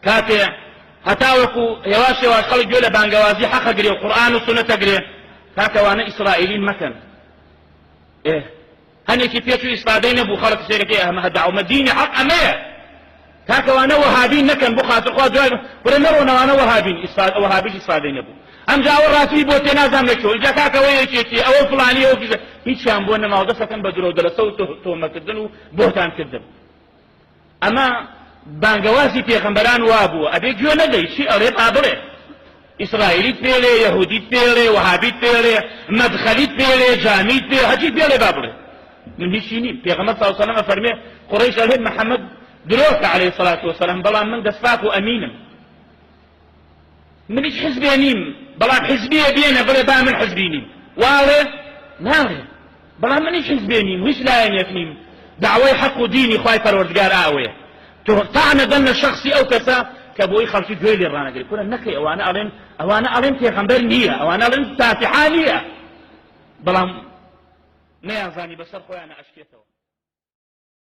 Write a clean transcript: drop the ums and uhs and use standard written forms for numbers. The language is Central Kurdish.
کاتێ هەتاوەکو هێواش هێواش خەڵک گوێ لە بانگەوازی حەق ئەگرێ و قورئان و سوننەت ئەگرێ، کاکە وانە ئیسرائیلین مەکەن. ئێ هەنێکی پێچوو ئیسفادەی نەبوو، خەڵک سێرەکەی ئەمە دەعومە دینی حەق ئەمەیە. کاکە وانە وەهابین نەکەن بۆ خاتر خوا، دوای بڕێ نەڕۆنەوانە وەهابین، وەهابیش ئیسفادەی نەبوو. ئەمجا ئەوە ڕاستی بۆ تێ نازانم لە کوێ، ئینجا کاکە ئەوە یەکێتی، ئەوە فڵانی، ئەوە فیزە، هیچیان بۆ نەماوە، دەستەکەن بە درۆ و دەلەسە و تۆمەکردن و بۆتانکردن. ئەمە بانگەوازی پێغەمبەران وابووە، ئەبێ گوێ نەدەی چی ئەڵێ با بڵێ. ئیسرائیلیت پێڵێ، یەهودیت پێڵێ، وەهابیت پێڵێ، مەدخەلیت پێڵێ، جامیت پێ، هەرچیت پێڵێ با بڵێ. من هیچی نیم. پێغەمبەر صلی الله علیه و سلم ئەفەرمێ قوڕەیش ئەڵێ محەممەد درۆکە علیه الصلاة والسلام، بەڵام من دەستپاک و ئەمینم. من هیچ حزبێ نیم، بەڵام حزبیە بێنە بڵێ با من حزبی نیم. واڵێ ناڵێ. بەڵام من هیچ حزبێ نیم، هیچ لایەنێک نیم، دەعوەی حەق و دینی خوای پەروەردگار ئاوەیە. تۆ تەعنە دەن لە شەخسی ئەو کەسە کە بۆی خەڵکی گوێی لێ ڕانەگری. کورە نەکەی ئەوانە ئەڵێن، ئەوانە ئەڵێن پێغەمبەر نییە، ئەوانە ئەڵێن فاتیحا نییە، بەڵام نەیانزانی بەسەر خۆیانە ئەشکێتەوە.